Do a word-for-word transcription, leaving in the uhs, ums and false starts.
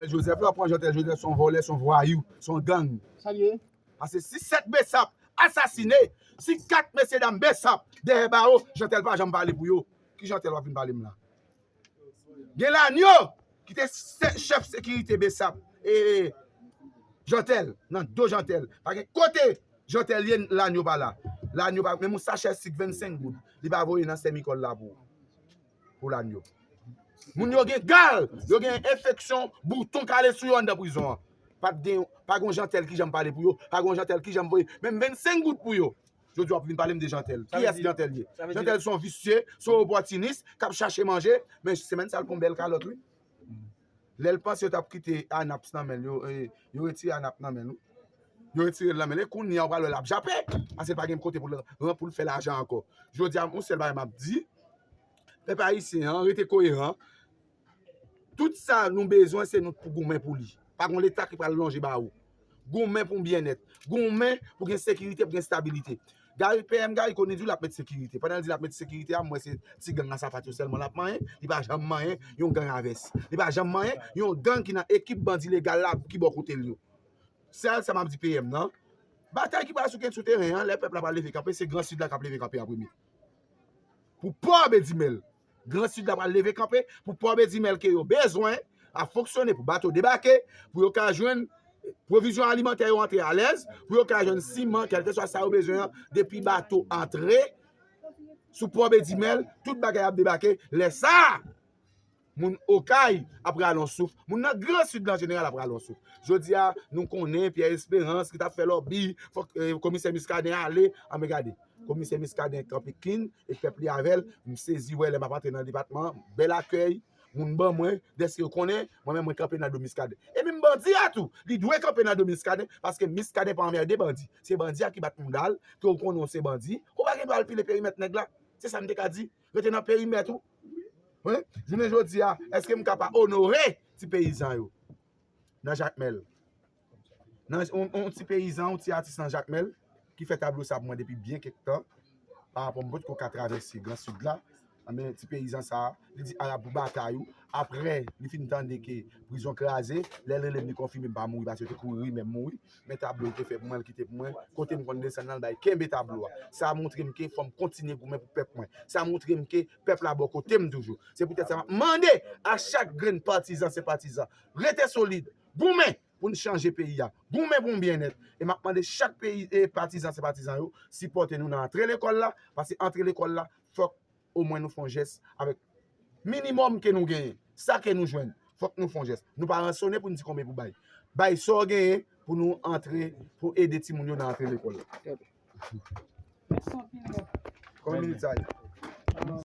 Joseph la pran Jeantel Joseph se yon vòlè, se yon vwayou, se yon gang. Sa l ye? Pase si sèt Bsap asasine, si kat mesyedam Bsap dèyè bawo, Jeantel pa janm pale pou yo. Ki Jeantel w ap vin pale m la? Gen Lanyo ki te chèf sekirite Bsap. E Jeantel, nan do Jeantel. Pa gen kote Jeantel ye, Lanyo pa la. Lanyo pa, menm yon sachè sik vennsenk goud, li pa voye nan sèmikòl la pou, pou Lanyo. Moun yo gen gal, yo gen enfeksyon, bouton kale sou yo anndan prizon an. Pa t gen, pa gen yon Jeantel ki janm pale pou yo, pa gen yon Jeantel ki janm voye menm vennsenk goud pou yo. Jodi a w ap vin pale m de Jeantel. Kiyès Jeantel ye? Jeantel se yon visye, se yon opòtinis k ap chache manje, men semèn sa l pran yon bèl kalòt wi. Lè l panse yo t ap kite Anaps nan men l, yo, eh, yo retire Anaps nan men l wi. Yo retire l nan men l. E kounye a w pral wè l ap jape, paske l pa gen kote pou l ran pou l fè lajan ankò. Jodi a, yon sèl bagay m ap di, pèp ayisyen an, rete koyeran. Tout sa nou bezwen, se nou pou goumen pou li. Pa gen Leta ki pral lonje ba ou. Goumen pou byennèt. Goumen pou gen sekirite, pou gen estabilite. Gary, P M Gary Conille di l ap met sekirite. Pandan l di l ap met sekirite a, m wè se ti gang a sapat yo sèlman l ap manyen. Li pa janm manyen yon gang a vès. Li pa janm manyen yon gang ki nan ekip bandi legal la ki bò kote l yo. Sèl sa m ap di P M nan, batay ki pral sou, sou teren an, lè pèp la pral leve kanpe, se Gran Sid la k ap leve kanpe an premye. Pou pò Bedimèl. Gran Sid la pral leve kanpe pou pò Bedimèl ke yo bezwen ap fonksyone, pou bato debake, pou yo ka jwenn pwovizyon alimantè yo antre alèz, pou yo ka jwenn siman, kèlkeswa sa yo bezwen an, depi bato antre sou pò Bedimèl, tout bagay ap debake. Lè sa a, moun Okay ap rale yon souf, moun nan Gran Sid la an jeneral ap rale yon souf. Jodi a, nou konnen Pierre Espérance ki t ap fè lòbi, fòk, eh, komisè Muscadin ale, a men gade. Komisè Muscadin kanpe kin, e pèp li avè l, m sezi wè lè m ap antre nan depatman an, bèl akèy, moun ban mwen, dèske yo konnen, mwen menm mwen kanpe nan do Muscadin. E menm bandi a tou, li dwe kanpe nan do Muscadin, paske Muscadin pa anmède bandi. Se bandi a ki bat mouda l, ke w konnen w se bandi, ou pa gen dwa al pile perimèt nèg la. Se sa m te ka di, rete nan perimèt ou. Wi, jounen jodi a, èske m ka pa onore ti peyizan yo nan Jakmèl? Nan yon, yon ti peyizan, yon ti atis nan Jakmèl ki fè tablo sa pou mwen depi byen kèk tan, pa rapò m potko ka travèse Gran Sid la. Anben, ti peyizan sa a, li di Arab pou batay ou. Apre, li fin tande ke prizon kraze, lè l rele m, li konfime m pa mouri, paske yo te kouri rimè m mouri. Men tablo l te fè pou mwen, l kite pou mwen. Kote m konn desann nan, l bay kenbe tablo a. Sa montre m ke fò m kontinye goumen pou pèp mwen. Sa montre m ke pèp la bò kote m toujou. Se poutèt sa m ap mande a chak grenn patizan, senpatizan, rete solid, goumen pou n chanje peyi a, goumen pou yon byennèt. E m ap mande chak peyi, e patizan, senpatizan yo, sipòte nou nan antre lekòl la, paske antre lekòl la, fòk omwen nou fè yon jès avèk minimòm ke nou genyen, sa ke nou jwenn, fòk nou fè yon jès. Nou pa ransone pou n di konbyen pou bay. Bay sa w genyen pou nou antre, pou ede timoun yo nan antre lekòl la. Konbyen minit sa ye?